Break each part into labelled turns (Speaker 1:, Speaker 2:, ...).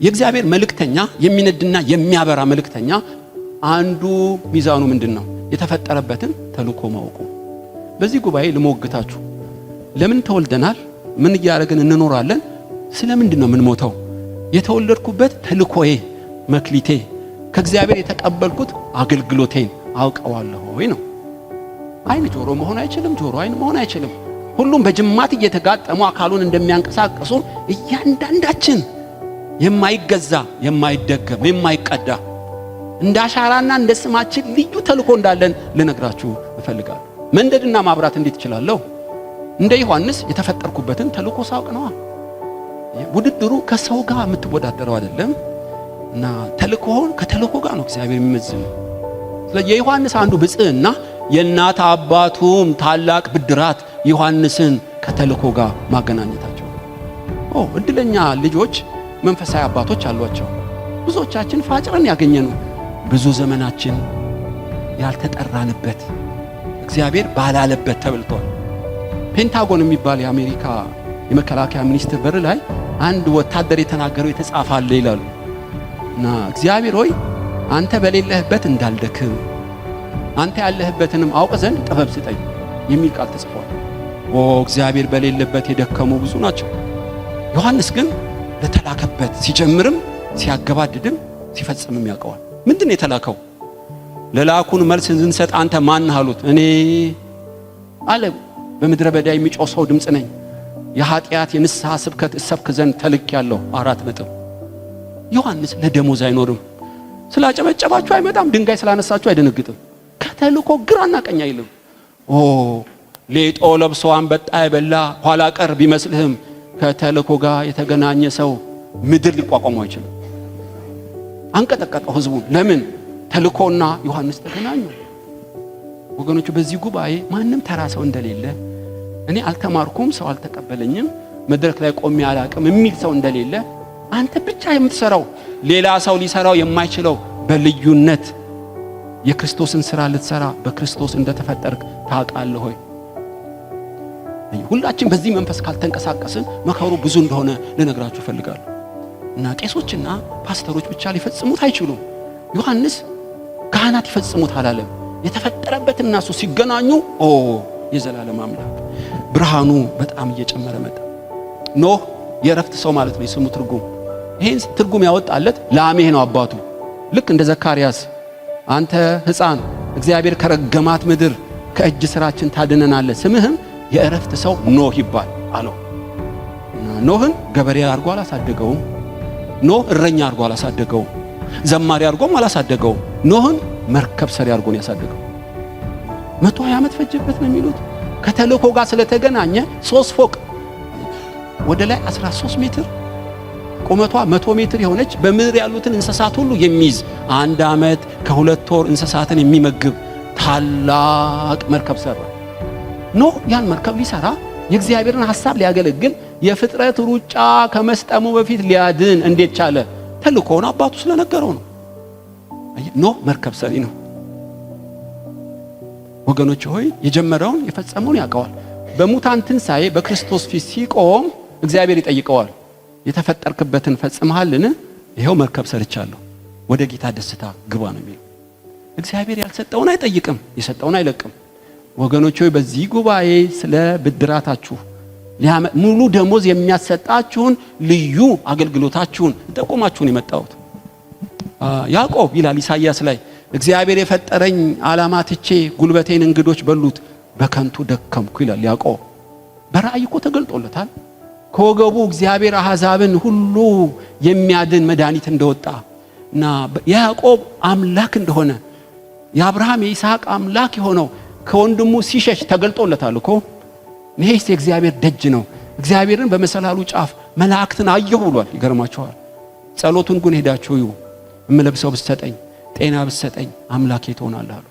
Speaker 1: የእግዚአብሔር መልእክተኛ፣ የሚነድና የሚያበራ መልእክተኛ አንዱ ሚዛኑ ምንድን ነው? የተፈጠረበትን ተልእኮ ማወቁ። በዚህ ጉባኤ ልሞግታችሁ። ለምን ተወልደናል? ምን እያደረግን እንኖራለን? ስለ ምንድን ነው የምንሞተው? የተወለድኩበት ተልእኮዬ፣ መክሊቴ፣ ከእግዚአብሔር የተቀበልኩት አገልግሎቴን አውቀዋለሁ ወይ ነው። አይን ጆሮ መሆን አይችልም። ጆሮ አይን መሆን አይችልም። ሁሉም በጅማት እየተጋጠሙ አካሉን እንደሚያንቀሳቅሱ እያንዳንዳችን የማይገዛ፣ የማይደገም፣ የማይቀዳ እንደ አሻራና እንደ ስማችን ልዩ ተልእኮ እንዳለን ልነግራችሁ እፈልጋለሁ። መንደድና ማብራት እንዴት እችላለሁ? እንደ ዮሐንስ የተፈጠርኩበትን ተልእኮ ሳውቅ ነዋ። ውድድሩ ከሰው ጋር የምትወዳደረው አይደለም እና ተልእኮውን ከተልእኮ ጋር ነው እግዚአብሔር የሚመዝነው። ስለዚህ የዮሐንስ አንዱ ብጽዕና የእናት አባቱም ታላቅ ብድራት ዮሐንስን ከተልእኮ ጋር ማገናኘታቸው። ኦ፣ እድለኛ ልጆች መንፈሳዊ አባቶች አሏቸው። ብዙዎቻችን ፋጭረን ያገኘነው ብዙ ዘመናችን ያልተጠራንበት፣ እግዚአብሔር ባላለበት ተብልቷል። ፔንታጎን የሚባል የአሜሪካ የመከላከያ ሚኒስትር በር ላይ አንድ ወታደር የተናገረው የተጻፈ አለ ይላሉ። እና እግዚአብሔር ሆይ፣ አንተ በሌለህበት እንዳልደክም፣ አንተ ያለህበትንም አውቅ ዘንድ ጥበብ ስጠኝ የሚል ቃል ተጽፏል። ኦ፣ እግዚአብሔር በሌለበት የደከሙ ብዙ ናቸው። ዮሐንስ ግን ለተላከበት ሲጀምርም፣ ሲያገባድድም፣ ሲፈጽምም ያውቀዋል። ምንድን ነው የተላከው? ለላኩን መልስ እንድንሰጥ አንተ ማን አሉት። እኔ አለ፣ በምድረ በዳ የሚጮህ ሰው ድምፅ ነኝ። የኃጢአት የንስሐ ስብከት እሰብክ ዘንድ ተልኬያለሁ። አራት ነጥብ። ዮሐንስ ለደሞዝ አይኖርም። ስላጨበጨባችሁ አይመጣም። ድንጋይ ስላነሳችሁ አይደነግጥም። ከተልኮ ግራና ቀኝ አይልም። ኦ፣ ሌጦ ለብሶ አንበጣ የበላ ኋላ ቀር ቢመስልህም ከተልኮ ጋር የተገናኘ ሰው ምድር ሊቋቋመው አይችልም። አንቀጠቀጠው ህዝቡን። ለምን? ተልኮና ዮሐንስ ተገናኙ። ወገኖቹ፣ በዚህ ጉባኤ ማንም ተራ ሰው እንደሌለ፣ እኔ አልተማርኩም፣ ሰው አልተቀበለኝም፣ መድረክ ላይ ቆሜ አላቅም የሚል ሰው እንደሌለ፣ አንተ ብቻ የምትሰራው፣ ሌላ ሰው ሊሰራው የማይችለው በልዩነት የክርስቶስን ስራ ልትሰራ በክርስቶስ እንደተፈጠርክ ታውቃለህ ሆይ? ሁላችን በዚህ መንፈስ ካልተንቀሳቀስን መከሩ ብዙ እንደሆነ ልነግራችሁ እፈልጋለሁ። እና ቄሶችና ፓስተሮች ብቻ ሊፈጽሙት አይችሉም። ዮሐንስ ካህናት ይፈጽሙት አላለም። የተፈጠረበትና እሱ ሲገናኙ፣ ኦ የዘላለም አምላክ ብርሃኑ በጣም እየጨመረ መጣ። ኖህ የእረፍት ሰው ማለት ነው የስሙ ትርጉም። ይህን ትርጉም ያወጣለት ላሜህ ነው አባቱ። ልክ እንደ ዘካርያስ አንተ ሕፃን እግዚአብሔር ከረገማት ምድር ከእጅ ስራችን ታድነናለህ፣ ስምህም የእረፍት ሰው ኖህ ይባል አለው። ኖህን ገበሬ አድርጎ አላሳደገውም። ኖህ እረኛ አድርጎ አላሳደገውም። ዘማሪ አድርጎም አላሳደገውም። ኖህን መርከብ ሰሪ አድርጎ ነው ያሳደገው። 120 ዓመት ፈጀበት ነው የሚሉት። ከተልእኮ ጋር ስለተገናኘ ሶስት ፎቅ ወደ ላይ 13 ሜትር፣ ቁመቷ 100 ሜትር የሆነች፣ በምድር ያሉትን እንስሳት ሁሉ የሚይዝ፣ አንድ ዓመት ከ2 ወር እንስሳትን የሚመግብ ታላቅ መርከብ ሰራ። ኖህ ያን መርከብ ሊሰራ፣ የእግዚአብሔርን ሐሳብ ሊያገለግል፣ የፍጥረት ሩጫ ከመስጠሙ በፊት ሊያድን እንዴት ቻለ? ተልእኮውን አባቱ ስለነገረው ነው። ኖህ መርከብ ሰሪ ነው። ወገኖች ሆይ፣ የጀመረውን የፈጸመውን ያውቀዋል። በሙታን ትንሣኤ በክርስቶስ ፊት ሲቆም እግዚአብሔር ይጠይቀዋል። የተፈጠርክበትን ፈጽመሃልን? ይኸው መርከብ ሰርቻለሁ፣ ወደ ጌታ ደስታ ግባ ነው የሚለው። እግዚአብሔር ያልሰጠውን አይጠይቅም፣ የሰጠውን አይለቅም። ወገኖች ሆይ፣ በዚህ ጉባኤ ስለ ብድራታችሁ ሙሉ ደሞዝ የሚያሰጣችሁን ልዩ አገልግሎታችሁን ጠቁማችሁን የመጣሁት። ያዕቆብ ይላል ኢሳይያስ ላይ፣ እግዚአብሔር የፈጠረኝ ዓላማ ትቼ ጉልበቴን እንግዶች በሉት፣ በከንቱ ደከምኩ ይላል ያዕቆብ። በራእይ እኮ ተገልጦለታል። ከወገቡ እግዚአብሔር አሕዛብን ሁሉ የሚያድን መድኃኒት እንደወጣ እና የያዕቆብ አምላክ እንደሆነ፣ የአብርሃም የይስሐቅ አምላክ የሆነው ከወንድሙ ሲሸሽ ተገልጦለታል እኮ። ይሄስ የእግዚአብሔር ደጅ ነው፣ እግዚአብሔርን በመሰላሉ ጫፍ መላእክትን አየሁ ብሏል። ይገርማችኋል። ጸሎቱን ግን ሄዳችሁ እዩ። የምለብሰው ብትሰጠኝ፣ ጤና ብትሰጠኝ አምላኬ ትሆናለህ አሉ።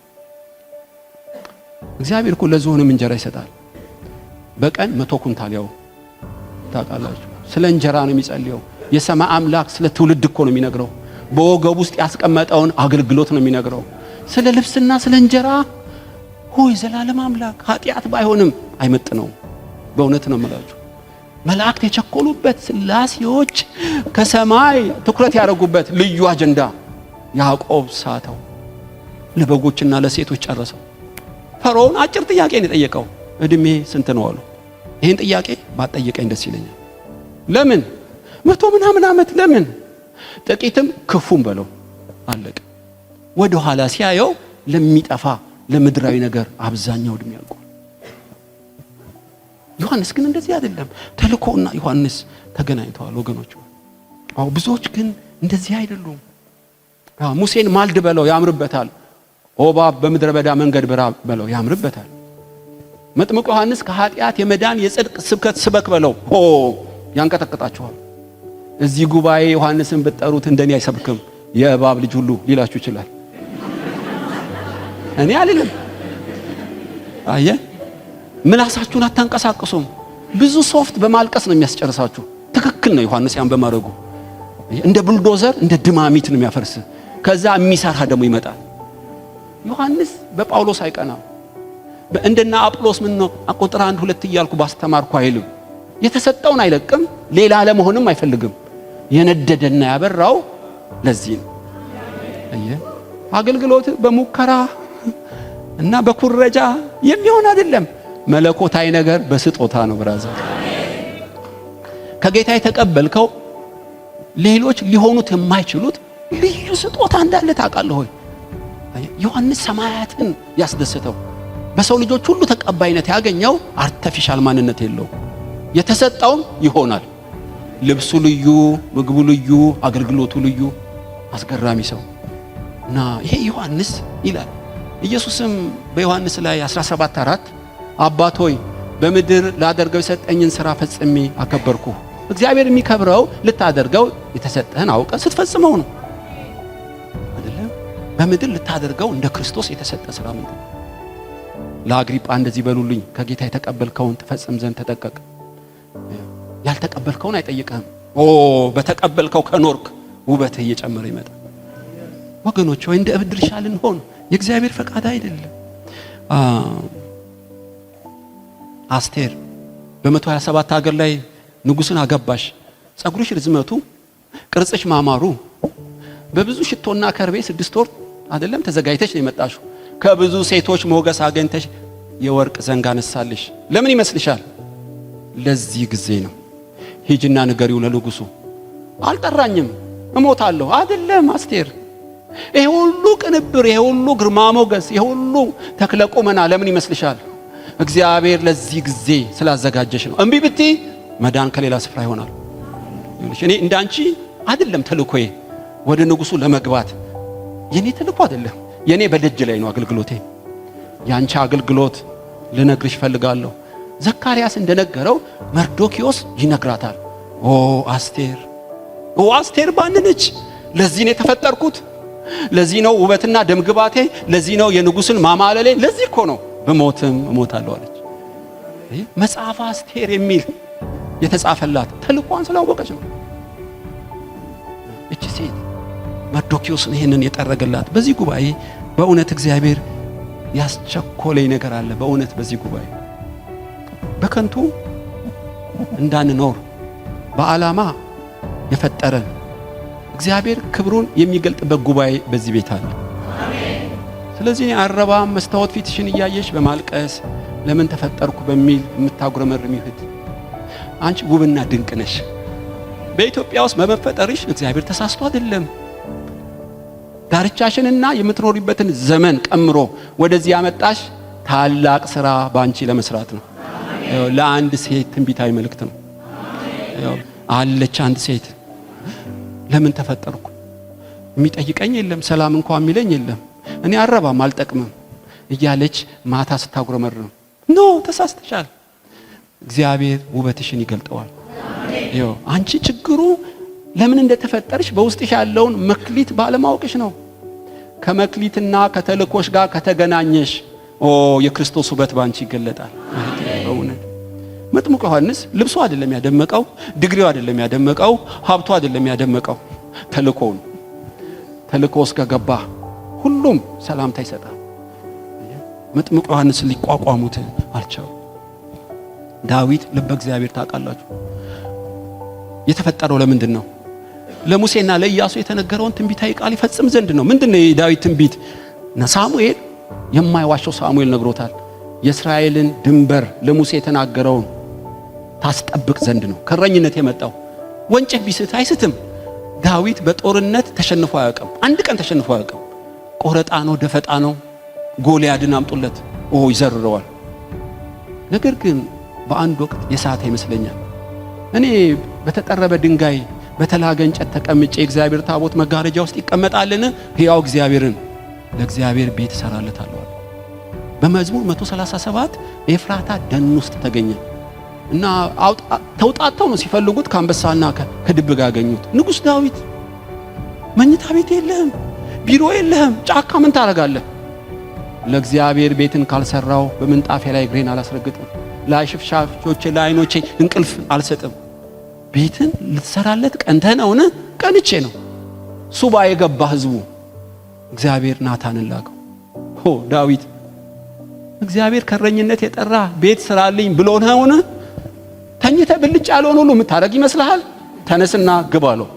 Speaker 1: እግዚአብሔር እኮ ለዝሆንም እንጀራ ይሰጣል። በቀን 100 ኩንታል ያው ታውቃላችሁ። ስለ እንጀራ ነው የሚጸልየው። የሰማይ አምላክ ስለ ትውልድ እኮ ነው የሚነግረው። በወገብ ውስጥ ያስቀመጠውን አገልግሎት ነው የሚነግረው። ስለ ልብስና ስለ እንጀራ ሆይ ዘላለም አምላክ ኃጢአት ባይሆንም አይመጥነውም። በእውነት ነው የምላችሁ። መላእክት የቸኮሉበት፣ ስላሴዎች ከሰማይ ትኩረት ያደረጉበት ልዩ አጀንዳ ያዕቆብ ሳተው። ለበጎችና ለሴቶች ጨረሰው። ፈርዖን አጭር ጥያቄ ነው የጠየቀው። እድሜ ስንት ነው አሉ። ይህን ጥያቄ ባትጠይቀኝ ደስ ይለኛል። ለምን 100 ምናምን ዓመት ለምን ጥቂትም ክፉም በለው አለቀ። ወደ ኋላ ሲያየው ለሚጠፋ ለምድራዊ ነገር አብዛኛው እድሜ ያልቋል። ዮሐንስ ግን እንደዚህ አይደለም። ተልኮና ዮሐንስ ተገናኝተዋል ወገኖች። አዎ ብዙዎች ግን እንደዚህ አይደሉም። ሙሴን ማልድ በለው ያምርበታል። ኦባብ በምድረ በዳ መንገድ ብራ በለው ያምርበታል። መጥምቁ ዮሐንስ ከኃጢአት የመዳን የጽድቅ ስብከት ስበክ በለው ሆ ያንቀጠቅጣችኋል። እዚህ ጉባኤ ዮሐንስን ብትጠሩት እንደኔ አይሰብክም የእባብ ልጅ ሁሉ ሊላችሁ ይችላል። እኔ አልልም። አየ ምላሳችሁን አታንቀሳቅሱም። ብዙ soft በማልቀስ ነው የሚያስጨርሳችሁ። ትክክል ነው ዮሐንስ ያን በማድረጉ እንደ ቡልዶዘር እንደ ድማሚት ነው የሚያፈርስ። ከዛ የሚሰራ ደግሞ ይመጣል። ዮሐንስ በጳውሎስ አይቀናም። እንደና አጵሎስ ምን ነው ቁጥር 1 2 እያልኩ ባስተማርኩ አይልም። የተሰጠውን አይለቅም። ሌላ ለመሆንም አይፈልግም። የነደደና ያበራው ለዚህ ነው። አየህ አገልግሎት በሙከራ እና በኩረጃ የሚሆን አይደለም። መለኮታዊ ነገር በስጦታ ነው። Brother ከጌታ የተቀበልከው ሌሎች ሊሆኑት የማይችሉት ልዩ ስጦታ እንዳለ ታውቃለህ ሆይ። ዮሐንስ ሰማያትን ያስደስተው በሰው ልጆች ሁሉ ተቀባይነት ያገኘው artificial ማንነት የለው። የተሰጠውም ይሆናል። ልብሱ ልዩ፣ ምግቡ ልዩ፣ አገልግሎቱ ልዩ፣ አስገራሚ ሰው እና ይሄ ዮሐንስ ይላል። ኢየሱስም በዮሐንስ ላይ 17:4 አባት ሆይ በምድር ላደርገው የሰጠኝን ሥራ ፈጽሜ አከበርኩ። እግዚአብሔር የሚከብረው ልታደርገው የተሰጠህን አውቀ ስትፈጽመው ነው አይደለም? በምድር ልታደርገው እንደ ክርስቶስ የተሰጠ ሥራ ምንድን ነው? ለአግሪጳ እንደዚህ በሉልኝ፣ ከጌታ የተቀበልከውን ትፈጽም ዘንድ ተጠንቀቅ። ያልተቀበልከውን አይጠይቅህም። ኦ በተቀበልከው ከኖርክ ውበትህ እየጨመረ ይመጣል። ወገኖች ወይ እንደ እብድ ድርሻ ልንሆን የእግዚአብሔር ፈቃድ አይደለም። አስቴር በ127 ሀገር ላይ ንጉስን አገባሽ። ጸጉርሽ ርዝመቱ፣ ቅርጽሽ ማማሩ፣ በብዙ ሽቶና ከርቤ 6 ወር አይደለም ተዘጋጅተሽ ነው የመጣሽው። ከብዙ ሴቶች ሞገስ አገኝተሽ የወርቅ ዘንግ አነሳልሽ። ለምን ይመስልሻል? ለዚህ ጊዜ ነው። ሂጂና ንገሪው ለንጉሱ። አልጠራኝም እሞታለሁ። አይደለም አስቴር፣ ይሄ ሁሉ ቅንብር፣ ይሄ ሁሉ ግርማ ሞገስ፣ ይሄ ሁሉ ተክለ ቁመና ለምን ይመስልሻል? እግዚአብሔር ለዚህ ጊዜ ስላዘጋጀሽ ነው። እምቢ ብትይ መዳን ከሌላ ስፍራ ይሆናል። እኔ እንዳንቺ አይደለም ተልኮዬ ወደ ንጉሱ ለመግባት የኔ ተልኮ አይደለም። የኔ በደጅ ላይ ነው አገልግሎቴ። ያንቺ አገልግሎት ልነግርሽ ፈልጋለሁ። ዘካርያስ እንደነገረው መርዶኪዮስ ይነግራታል። ኦ አስቴር፣ ኦ አስቴር ባንነች። ለዚህ ነው የተፈጠርኩት። ለዚህ ነው ውበትና ደምግባቴ። ለዚህ ነው የንጉስን ማማለሌ። ለዚህ እኮ ነው ብሞትም እሞታለሁ አለች። መጽሐፈ አስቴር የሚል የተጻፈላት ተልኳን ስላወቀች ነው። እቺ ሴት መርዶኪዮስን ይሄንን የጠረገላት በዚህ ጉባኤ በእውነት እግዚአብሔር ያስቸኮለኝ ነገር አለ። በእውነት በዚህ ጉባኤ በከንቱ እንዳንኖር በዓላማ የፈጠረን እግዚአብሔር ክብሩን የሚገልጥበት ጉባኤ በዚህ ቤት አለ። ስለዚህ እኔ አረባም መስታወት ፊትሽን እያየሽ በማልቀስ ለምን ተፈጠርኩ በሚል የምታጉረመርሚ እህት፣ አንቺ ውብና ድንቅ ነሽ። በኢትዮጵያ ውስጥ በመፈጠርሽ እግዚአብሔር ተሳስቶ አይደለም። ዳርቻሽንና የምትኖሪበትን ዘመን ቀምሮ ወደዚህ ያመጣሽ ታላቅ ስራ ባንቺ ለመስራት ነው። ለአንድ ሴት ትንቢታዊ መልእክት ነው። አለች አንድ ሴት ለምን ተፈጠርኩ የሚጠይቀኝ የለም፣ ሰላም እንኳን የሚለኝ የለም፣ እኔ አረባም አልጠቅምም እያለች ማታ ስታጉረመርም፣ no ተሳስተሻል። እግዚአብሔር ውበትሽን ይገልጠዋል። ይኸው አንቺ ችግሩ ለምን እንደተፈጠርሽ በውስጥሽ ያለውን መክሊት ባለማወቅሽ ነው። ከመክሊትና ከተልእኮሽ ጋር ከተገናኘሽ ኦ የክርስቶስ ውበት ባንቺ ይገለጣል። በእውነት መጥምቁ ዮሐንስ ልብሱ አይደለም ያደመቀው፣ ዲግሪው አይደለም ያደመቀው፣ ሀብቱ አይደለም ያደመቀው፣ ተልእኮው ነው። ተልእኮ እስከገባ ሁሉም ሰላምታ ይሰጣል። መጥምቁ ዮሐንስ ሊቋቋሙት አልቻሉ። ዳዊት ልበ እግዚአብሔር ታውቃላችሁ። የተፈጠረው ለምንድን ነው? ለሙሴና ለኢያሱ የተነገረውን ትንቢታዊ ቃል ይፈጽም ዘንድ ነው። ምንድን ነው የዳዊት ትንቢት? እና ሳሙኤል የማይዋሸው ሳሙኤል ነግሮታል። የእስራኤልን ድንበር ለሙሴ የተናገረውን ታስጠብቅ ዘንድ ነው። ከእረኝነት የመጣው ወንጭፍ ቢስት አይስትም። ዳዊት በጦርነት ተሸንፎ አያውቅም። አንድ ቀን ተሸንፎ አያውቅም። ቆረጣ ነው፣ ደፈጣ ነው። ጎልያድን አምጡለት፣ ይዘርረዋል። ነገር ግን በአንድ ወቅት የሳተ ይመስለኛል። እኔ በተጠረበ ድንጋይ በተላገ እንጨት ተቀምጬ የእግዚአብሔር ታቦት መጋረጃ ውስጥ ይቀመጣልን? ሕያው እግዚአብሔርን ለእግዚአብሔር ቤት እሰራለታለሁ። በመዝሙር 137 ኤፍራታ ደን ውስጥ ተገኘ እና ተውጣተው ነው ሲፈልጉት ከአንበሳና ከድብ ጋር አገኙት። ንጉሥ ዳዊት መኝታ ቤት የለህም፣ ቢሮ የለህም፣ ጫካ ምን ታደርጋለህ? ለእግዚአብሔር ቤትን ካልሰራው በምንጣፌ ላይ እግሬን አላስረግጥም፣ ለሽፍሻፎቼ ለዓይኖቼ እንቅልፍ አልሰጥም። ቤትን ልትሰራለት ቀንተህ ነውን? ቀንቼ ነው። ሱባ የገባ ህዝቡ እግዚአብሔር ናታንን ላከው። ሆ ዳዊት እግዚአብሔር ከረኝነት የጠራ ቤት ስራልኝ ብሎ ነውን? ተኝተህ ብልጭ ያለውን ሁሉ የምታደርግ ይመስልሃል? ተነስና ግባ አለው።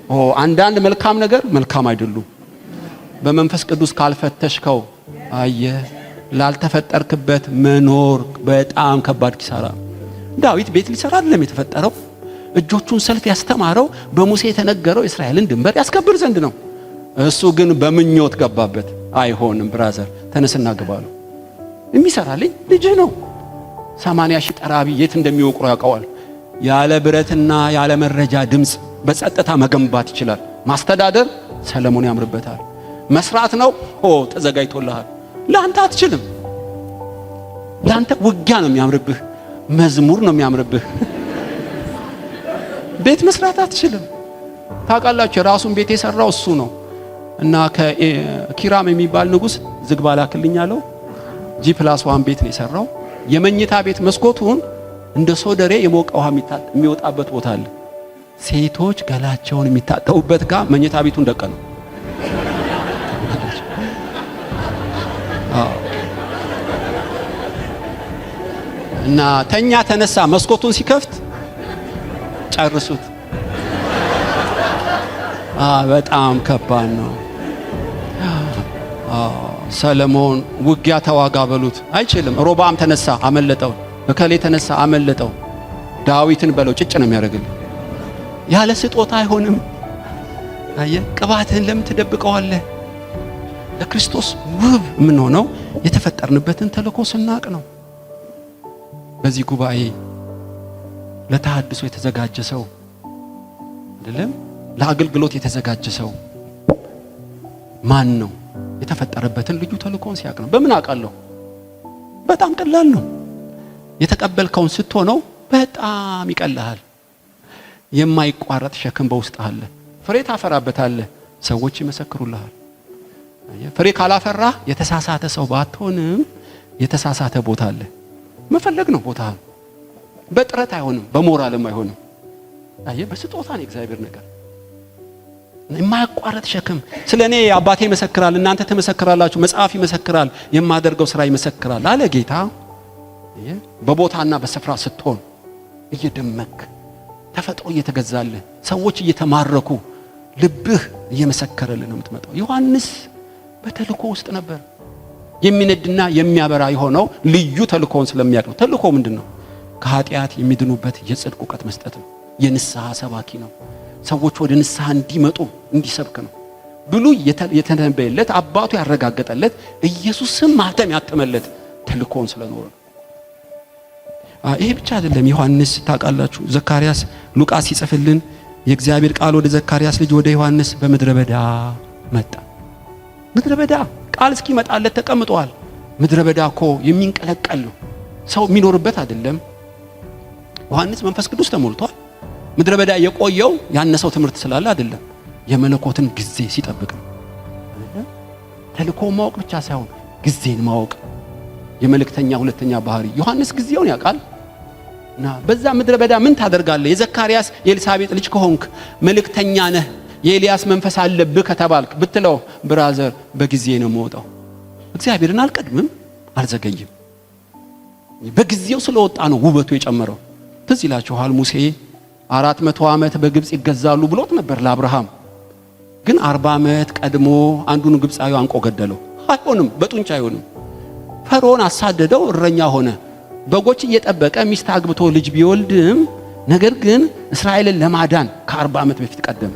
Speaker 1: ኦ አንዳንድ መልካም ነገር መልካም አይደሉም። በመንፈስ ቅዱስ ካልፈተሽከው አየ ላልተፈጠርክበት መኖር በጣም ከባድ ኪሳራ። ዳዊት ቤት ሊሰራ አይደለም የተፈጠረው። እጆቹን ሰልፍ ያስተማረው በሙሴ የተነገረው የእስራኤልን ድንበር ያስከብር ዘንድ ነው። እሱ ግን በምኞት ገባበት። አይሆንም brother፣ ተነስና ግባ አለው። የሚሰራልኝ ልጅህ ነው። 80,000 ጠራቢ የት እንደሚወቅሩ ያውቀዋል። ያለ ብረትና ያለ መረጃ ድምፅ በጸጥታ መገንባት ይችላል። ማስተዳደር ሰለሞን ያምርበታል። መስራት ነው ተዘጋጅቶልሃል። ለአንተ አትችልም። ለአንተ ውጊያ ነው የሚያምርብህ፣ መዝሙር ነው የሚያምርብህ። ቤት መስራት አትችልም። ታውቃላችሁ የራሱን ቤት የሰራው እሱ ነው። እና ከኪራም የሚባል ንጉስ ዝግባ ላክልኝ አለው። G+1 ቤት ነው የሰራው። የመኝታ ቤት መስኮቱን እንደ ሶደሬ የሞቀ ውሃ የሚወጣበት ቦታ አለ። ሴቶች ገላቸውን የሚታጠቡበት ጋር መኝታ ቤቱን ደቀነው። እና ተኛ ተነሳ፣ መስኮቱን ሲከፍት ጨርሱት። በጣም ከባድ ነው። ሰለሞን ውጊያ ተዋጋ በሉት አይችልም። ሮባም ተነሳ አመለጠው፣ እከሌ ተነሳ አመለጠው። ዳዊትን በለው ጭጭ ነው የሚያደርግልህ። ያለ ስጦታ አይሆንም። አየህ፣ ቅባትህን ለምን ትደብቀዋለህ? ለክርስቶስ ውብ የምንሆነው የተፈጠርንበትን ተልእኮ ስናቅ ነው። በዚህ ጉባኤ ለተሐድሶ የተዘጋጀ ሰው አይደለም፣ ለአገልግሎት የተዘጋጀ ሰው ማን ነው? የተፈጠረበትን ልዩ ተልእኮን ሲያቅ ነው። በምን አውቃለሁ? በጣም ቀላል ነው። የተቀበልከውን ስትሆነው በጣም ይቀልሃል። የማይቋረጥ ሸክም በውስጥ አለ። ፍሬ ታፈራበታለህ፣ ሰዎች ይመሰክሩልሃል። ፍሬ ካላፈራ የተሳሳተ ሰው ባትሆንም የተሳሳተ ቦታ አለ። መፈለግ ነው ቦታ። በጥረት አይሆንም፣ በሞራልም አይሆንም። አየህ፣ በስጦታ ነው የእግዚአብሔር ነገር። የማያቋርጥ ሸክም ስለ እኔ አባቴ ይመሰክራል፣ እናንተ ትመሰክራላችሁ፣ መጽሐፍ ይመሰክራል፣ የማደርገው ስራ ይመሰክራል አለ ጌታ። በቦታና በስፍራ ስትሆን እየደመክ ተፈጥሮ እየተገዛልህ ሰዎች እየተማረኩ ልብህ እየመሰከረልህ ነው የምትመጣው። ዮሐንስ በተልእኮ ውስጥ ነበር። የሚነድና የሚያበራ የሆነው ልዩ ተልእኮውን ስለሚያውቅ ነው። ተልእኮ ምንድን ነው? ከኃጢአት የሚድኑበት የጽድቅ እውቀት መስጠት ነው። የንስሐ ሰባኪ ነው። ሰዎች ወደ ንስሐ እንዲመጡ እንዲሰብክ ነው። ብሉይ የተነበየለት አባቱ ያረጋገጠለት ኢየሱስም ማህተም ያተመለት ተልእኮውን ስለኖረ ነው። ይሄ ብቻ አይደለም። ዮሐንስ ታውቃላችሁ፣ ዘካርያስ ሉቃስ ሲጽፍልን የእግዚአብሔር ቃል ወደ ዘካርያስ ልጅ ወደ ዮሐንስ በምድረ በዳ መጣ። ምድረ በዳ ቃል እስኪመጣለት ተቀምጧል። ምድረ በዳ እኮ የሚንቀለቀል ነው፣ ሰው የሚኖርበት አይደለም። ዮሐንስ መንፈስ ቅዱስ ተሞልቷል። ምድረ በዳ የቆየው ያነሰው ትምህርት ስላለ አይደለም፣ የመለኮትን ጊዜ ሲጠብቅ ነው። ተልእኮ ማወቅ ብቻ ሳይሆን ጊዜን ማወቅ የመልእክተኛ ሁለተኛ ባህሪ። ዮሐንስ ጊዜውን ያውቃል። እና በዛ ምድረ በዳ ምን ታደርጋለህ? የዘካርያስ የኤልሳቤጥ ልጅ ከሆንክ መልእክተኛ ነህ፣ የኤልያስ መንፈስ አለብህ ከተባልክ ብትለው፣ brother በጊዜ ነው የምወጣው፣ እግዚአብሔርን አልቀድምም አልዘገይም። በጊዜው ስለወጣ ነው ውበቱ የጨመረው። ትዝ ይላችኋል ሙሴ 400 ዓመት በግብፅ ይገዛሉ ብሎት ነበር ለአብርሃም። ግን 40 ዓመት ቀድሞ አንዱን ግብፃዊ አንቆ ገደለው። አይሆንም፣ በጡንቻ አይሆንም። ፈርዖን አሳደደው፣ እረኛ ሆነ። በጎች እየጠበቀ ሚስት አግብቶ ልጅ ቢወልድም ነገር ግን እስራኤልን ለማዳን ከ40 ዓመት በፊት ቀደመ።